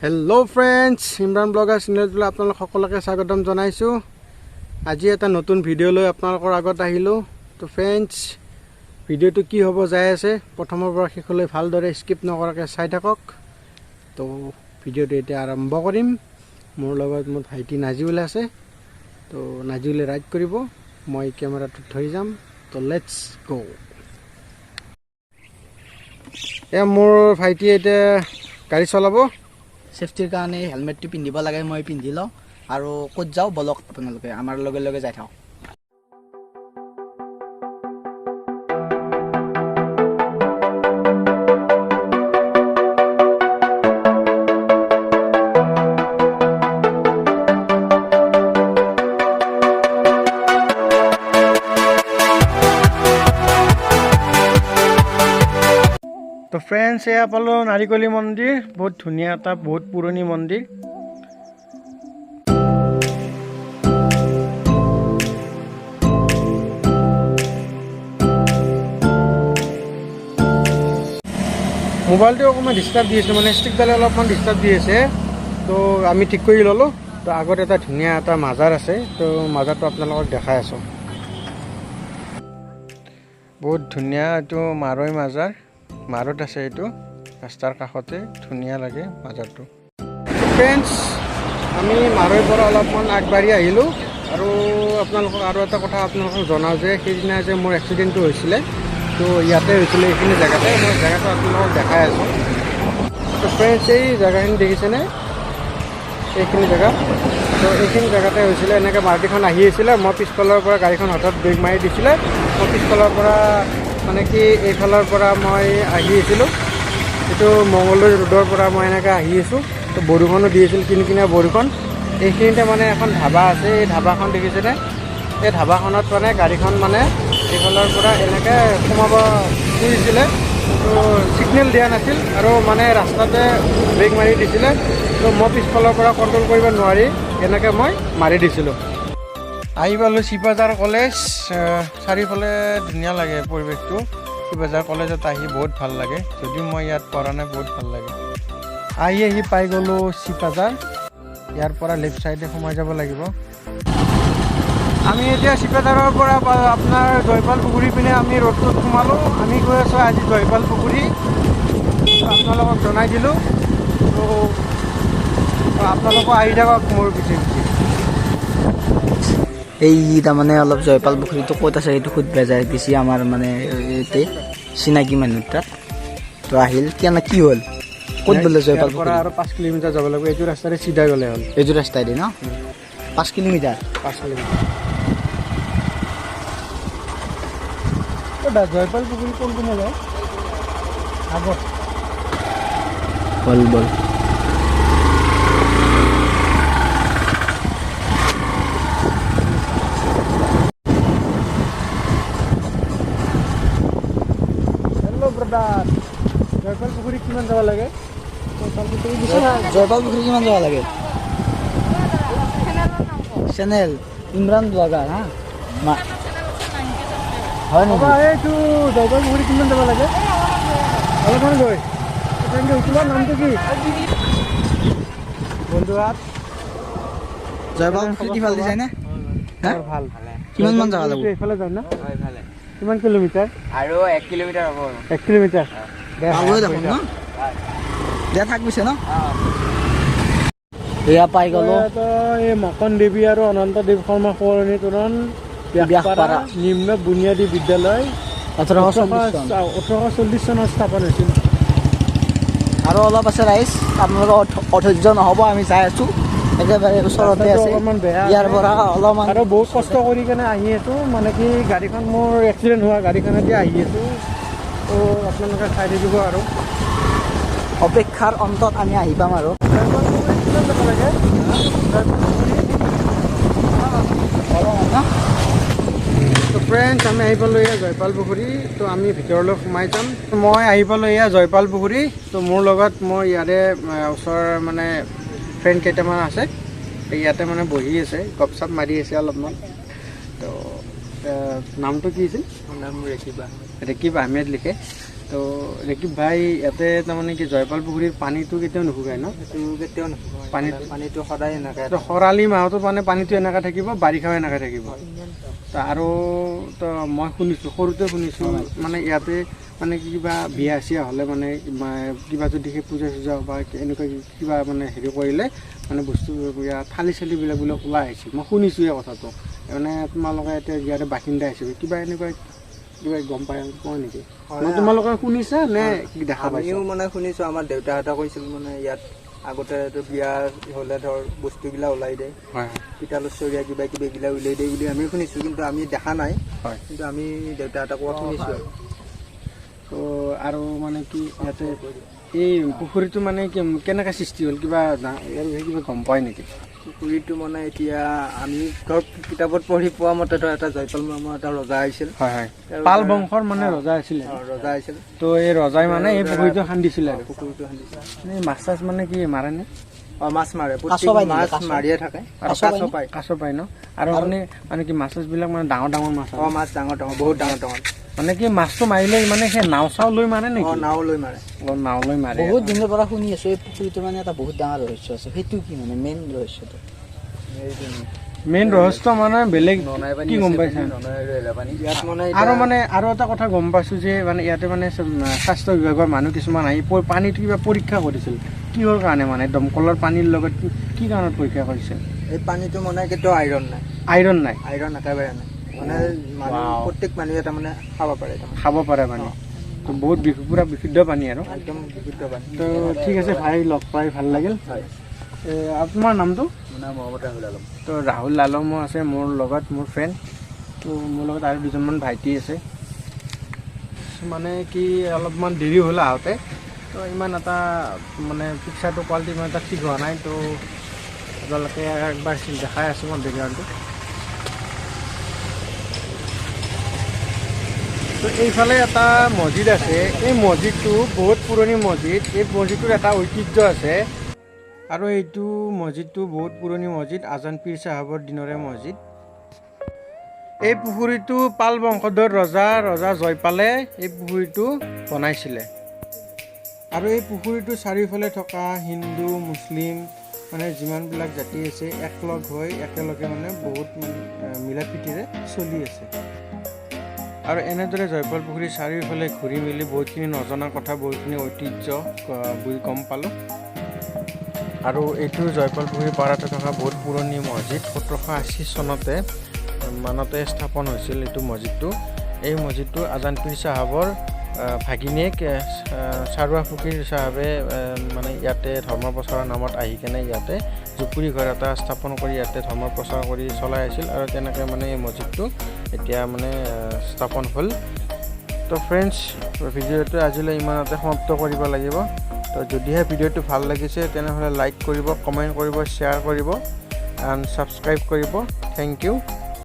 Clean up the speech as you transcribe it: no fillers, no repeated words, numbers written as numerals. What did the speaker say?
Hello' friends, Imran blogger চেনেলটোলৈ আপোনালোক সকলোকে স্বাগতম জনাইছোঁ। আজি এটা নতুন ভিডিঅ' লৈ আপোনালোকৰ আগত আহিলোঁ। তো ফ্ৰেণ্ডছ, ভিডিঅ'টো কি হ'ব যাই আছে প্ৰথমৰ পৰা শেষলৈ ভালদৰে স্কিপ নকৰাকৈ চাই থাকক। তো ভিডিঅ'টো এতিয়া আৰম্ভ কৰিম। মোৰ লগত মোৰ ভাইটি নাজিউল আছে। তো নাজিউলে ৰাইড কৰিব, মই কেমেৰাটোত ধৰি যাম। তো let's গ'। এয়া মোৰ ভাইটিয়ে এতিয়া গাড়ী চলাব। চেফটিৰ কাৰণে হেলমেটটো পিন্ধিব লাগে, মই পিন্ধি লওঁ। আৰু ক'ত যাওঁ বলক, আপোনালোকে আমাৰ লগে লগে যাই থাকক। তো ফ্ৰেণ্ডছ, এয়া পালোঁ নাৰিকলি মন্দিৰ। বহুত ধুনীয়া এটা বহুত পুৰণি মন্দিৰ। মোবাইলটো অকণমান ডিষ্টাৰ্ব দি আছে, মানে ষ্টিকডালে অলপমান ডিষ্টাৰ্ব দি আছে। তো আমি ঠিক কৰি ল'লোঁ। তো আগত এটা ধুনীয়া এটা মাজাৰ আছে, তো মাজাৰটো আপোনালোকক দেখাই আছোঁ। বহুত ধুনীয়া এইটো মাৰৈ মাজাৰ, মাৰত আছে এইটো ৰাস্তাৰ কাষতে, ধুনীয়া লাগে মাজাৰটো। ফ্ৰেণ্ডছ, আমি মাৰৈৰ পৰা অলপমান আগবাঢ়ি আহিলোঁ। আৰু আপোনালোকক আৰু এটা কথা আপোনালোকক জনাওঁ যে সেইদিনা যে মোৰ এক্সিডেণ্টটো হৈছিলে, তো ইয়াতে হৈছিলে, এইখিনি জেগাতে। মই জেগাটো আপোনালোকক দেখাই আছোঁ। তো ফ্ৰেণ্ডছ, এই জেগাখিনি দেখিছেনে, এইখিনি জেগা? তো এইখিনি জেগাতে হৈছিলে। এনেকৈ মাৰুতিখন আহি আছিলে, মই পিছফালৰ পৰা গাড়ীখন হঠাৎ ব্ৰেক মাৰি দিছিলে। মই পিছফালৰ পৰা মানে কি এইফালৰ পৰা মই আহি আছিলোঁ, এইটো মঙলদৈ ৰোডৰ পৰা মই এনেকৈ আহি আছোঁ। তো বৰষুণো দি আছিল, কিনকিনীয়া বৰষুণ। এইখিনিতে মানে এখন ধাবা আছে, এই ধাবাখন দেখিছেনে? এই ধাবাখনত মানে গাড়ীখন মানে এইফালৰ পৰা এনেকৈ সোমাব খুজিছিলে, তো ছিগনেল দিয়া নাছিল আৰু মানে ৰাস্তাতে ব্ৰেক মাৰি দিছিলে। তো মই পিছফালৰ পৰা কণ্ট্ৰল কৰিব নোৱাৰি এনেকৈ মই মাৰি দিছিলোঁ। আহি পালোঁ চিপাঝাৰ কলেজ। চাৰিওফালে ধুনীয়া লাগে পৰিৱেশটো। চিপাঝাৰ কলেজত আহি বহুত ভাল লাগে, যদিও মই ইয়াত পঢ়া নাই, বহুত ভাল লাগে। আহি আহি পাই গ'লোঁ চিপাঝাৰ। ইয়াৰ পৰা লেফ্ট ছাইডে সোমাই যাব লাগিব। আমি এতিয়া চিপাঝাৰৰ পৰা আপোনাৰ জয়পাল পুখুৰী পিনে আমি ৰোডটোত সোমালোঁ। আমি গৈ আছোঁ আজি জয়পাল পুখুৰী, আপোনালোকক জনাই দিলোঁ। তো আপোনালোকো আহি থাকক মোৰ পিছে পিছে। এই তাৰমানে অলপ জয়পাল পুখুৰীটো ক'ত আছে সেইটো সুধবা যায় বেছি আমাৰ মানে ইয়াতে চিনাকি মানুহ তাত। তো আহিল, কেনে কি হ'ল, ক'ত বোলে জয়পাল ইয়াৰ পৰা পুখুৰী? আৰু 5 কিলোমিটাৰ যাব লাগিব। এইটো ৰাস্তাৰে চিধা গ'লে হ'ল। এইটো ৰাস্তাইদি ন? 5 কিলোমিটাৰ? 5 কিলোমিটাৰ। জয়পাল পুখুৰী কোন কোনে যায় আগত? বল বল। হেল্ল' ব্ৰাদাৰ, জয়পাল পুখুৰী কিমান যাব লাগে? জয়পাল পুখুৰী কিমান যাব লাগে? Channel Imran blogger. হা মা হয় নেকি? বাবা, এইটো জয়পাল পুখুৰী কিমান যাব লাগে? অলপমান গৈ। Thank U. তোমাৰ নামটো কি? বন্ধুহাট। জয়পাল পুখুৰী ইফালে যায় নে? হা? ভাল। কিমান মান যাব লাগিব? এইফালে যায় না? কিমান কিলোমিটাৰ? আৰু 1 কিলোমিটাৰ হ'ব। 1 কিলোমিটাৰ। পাবই দেখোন ন? দে থাক পিছে ন, এয়া পাই গ'লো। এই মাকন দেৱী আৰু অনন্ত দেৱ শৰ্মা সোঁৱৰণী তোৰণ, ব্যাসপাৰা নিম্ন বুনিয়াদী বিদ্যালয়, 1840 চন। 1840 চনত স্থাপন হৈছিল। আৰু অলপ আছে ৰাইজ, আপোনালোকৰ অধৈৰ্য নহ'ব, আমি যাই আছোঁ, একেবাৰে ওচৰতে আছে। অকণমান বেয়া। ইয়াৰ পৰা অলপমান আৰু বহুত কষ্ট কৰি কেনে আহি আছোঁ, মানে কি গাড়ীখন মোৰ এক্সিডেণ্ট হোৱা গাড়ীখনেদি আহি আছোঁ। তো আপোনালোকে চাই থাকিব। আৰু অপেক্ষাৰ অন্তত আমি আহি পাম। আৰু কিমান যাব লাগে? তো ফ্ৰেণ্ডছ, আমি আহি পালোঁ এয়া জয়পাল পুখুৰী। তো আমি ভিতৰলৈ সোমাই যাম। মই আহি পালোঁ এয়া জয়পাল পুখুৰী। তো মোৰ লগত মোৰ ইয়াৰে ওচৰৰ মানে ফ্ৰেণ্ড কেইটামান আছে, ইয়াতে মানে বহি আছে, গপ চপ মাৰি আছে অলপমান। তো নামটো কি আছিল? মোৰ নাম ৰেকিব আহমেদ। ৰেকিব আহমেদ লিখে। তো ৰেকিব ভাই, ইয়াতে তাৰমানে কি জয়পাল পুখুৰীৰ পানীটো কেতিয়াও নুশুকায় ন? সেইটো কেতিয়াও নুশুকায়। পানীটো পানীটো সদায় এনেকৈ। তো খৰালি মাহতো মানে পানীটো এনেকৈ থাকিব, বাৰিষাও এনেকৈ থাকিব। তো আৰু তো মই শুনিছোঁ, সৰুতে শুনিছোঁ, মানে ইয়াতে মানে কিবা বিয়া চিয়া হ'লে মানে কিবা যদি সেই পূজা চূজা বা এনেকুৱা কিবা মানে হেৰি কৰিলে মানে বস্তু থালি চালিবিলাক বোলে ওলাই আহিছিল। মই শুনিছোঁ এই কথাটো। মানে তোমালোকে এতিয়া ইয়াতে বাসিন্দা হিচাপে কিবা এনেকুৱা কিবা গম পাই পোৱা নেকি? মানে তোমালোকে শুনিছা নে দেখা পাইছা? আমিও মানে শুনিছোঁ, আমাৰ দেউতাহঁতে কৈছিল মানে ইয়াত আগতে বিয়া হ'লে ধৰ বস্তুবিলাক ওলাই দিয়ে, হয়। পিতালৰ চৰিয়া কিবা কিবি এইবিলাক উলিয়াই দিয়ে বুলি আমি শুনিছোঁ, কিন্তু আমি দেখা নাই। হয়। কিন্তু আমি দেউতাহঁতে কোৱা শুনিছোঁ আৰু। তো আৰু মানে কি ইয়াতে এই পুখুৰীটো মানে কেনেকৈ সৃষ্টি হ'ল, কিবা ইয়াৰ বিষয়ে কিবা গম পায় নেকি? পুখুৰীটো মানে এতিয়া আমি ধৰ কিতাপত পঢ়ি পোৱা মতে ধৰ এটা জয়পাল নামৰ এটা ৰজা আহিছিল। হয় হয়, পাল বংশৰ মানে ৰজা আছিলে। ৰজা আহিছিল। তো এই ৰজাই মানে এই পুখুৰীটো খান্দিছিলে আৰু পুখুৰীটো খান্দিছিল। এই মাছ চাছ মানে কি মাৰেনে? অ, মাছ মাৰে, কাছ পায় নেকি? মাছ কাছ? মাৰিয়ে থাকে। আৰু কাছ পায়। কাছ পায় ন? আৰু মানে মানে কি মাছ চাছবিলাক মানে ডাঙৰ ডাঙৰ মাছ? অ, মাছ ডাঙৰ ডাঙৰ, বহুত ডাঙৰ ডাঙৰ। মানে কি মাছটো মাৰিলে মানে সেই নাও চাও লৈ মাৰে নেকি? নাও লৈ মাৰে। অ, নাও লৈ মাৰে। বহুত দিনৰ পৰা শুনি আছো এই পুখুৰীটো মানে এটা বহুত ডাঙৰ ৰহস্য আছে। সেইটো কি মানে মেইন ৰহস্যটো? মেইন ৰহস্য মানে বেলেগ কি গম পাইছা? ইয়াত মানে আৰু মানে আৰু এটা কথা গম পাইছো যে মানে ইয়াতে মানে স্বাস্থ্য বিভাগৰ মানুহ কিছুমান আহি পানীটো কিবা পৰীক্ষা কৰিছিল। কিহৰ কাৰণে মানে দমকলৰ পানীৰ লগত কি কাৰণত পৰীক্ষা কৰিছিল? এই পানীটো মানে কেতিয়াও আইৰণ নাই। আইৰণ নাই? আইৰণ একেবাৰে নাই। মানে মানুহ প্ৰত্যেক মানুহে তাৰমানে খাব পাৰে তাৰমানে। খাব পাৰে মানে। তো বহুত পুৰা বিশুদ্ধ পানী আৰু। একদম বিশুদ্ধ পানী। তো ঠিক আছে ভাই, লগ পাই ভাল লাগিল। আপোনাৰ নামটো? মোৰ নাম মহম্মদ ৰাহুল আলম। তো ৰাহুল আলমো আছে মোৰ লগত, মোৰ ফ্ৰেণ্ড। তো মোৰ লগত আৰু দুজনমান ভাইটি আছে। মানে কি অলপমান দেৰি হ'ল আহোঁতে, তো ইমান এটা মানে পিকচাৰটো কোৱালিটি ইমান এটা ঠিক হোৱা নাই। তো আপোনালোকে একবাৰ দেখাই আছোঁ মই বেকগ্ৰাউণ্ডটো। তো এইফালে এটা মছজিদ আছে। এই মছজিদটো বহুত পুৰণি মছজিদ। এই মছজিদটোৰ এটা ঐতিহ্য আছে। আৰু এইটো মছজিদটো বহুত পুৰণি মছজিদ, আজান পীৰ চাহাবৰ দিনৰে মছজিদ। এই পুখুৰীটো পাল বংশধৰ ৰজা জয়পালে এই পুখুৰীটো বনাইছিলে। আৰু এই পুখুৰীটোৰ চাৰিওফালে থকা হিন্দু মুছলিম মানে যিমানবিলাক জাতি আছে একলগ হৈ একেলগে মানে বহুত মানে মিলা প্ৰীতিৰে চলি আছে। আৰু এনেদৰে জয়পাল পুখুৰীৰ চাৰিওফালে ঘূৰি মেলি বহুতখিনি নজনা কথা, বহুতখিনি ঐতিহ্য বুলি গম পালোঁ। আৰু এইটো জয়পাল পুখুৰীৰ পাৰতে থকা বহুত পুৰণি মছজিদ। 1780 চনতে মানতে স্থাপন হৈছিল এইটো মছজিদটো। এই মছজিদটো আজান পীৰ চাহাবৰ ভাগিনীয়েক চাৰুৱা ফকীৰ চাহাবে মানে ইয়াতে ধৰ্ম প্ৰচাৰৰ নামত আহি কেনে ইয়াতে জুপুৰি ঘৰ এটা স্থাপন কৰি ইয়াতে ধৰ্ম প্ৰচাৰ কৰি চলাই আছিল। আৰু তেনেকৈ মানে এই মছজিদটো এতিয়া মানে স্থাপন হ'ল। তো ফ্ৰেণ্ডছ, ভিডিঅ'টো আজিলৈ ইমানতে সমাপ্ত কৰিব লাগিব। তো যদিহে ভিডিঅ'টো ভাল লাগিছে তেনেহ'লে লাইক কৰিব, কমেণ্ট কৰিব, শ্বেয়াৰ কৰিব এণ্ড ছাবস্ক্ৰাইব কৰিব। Thank you.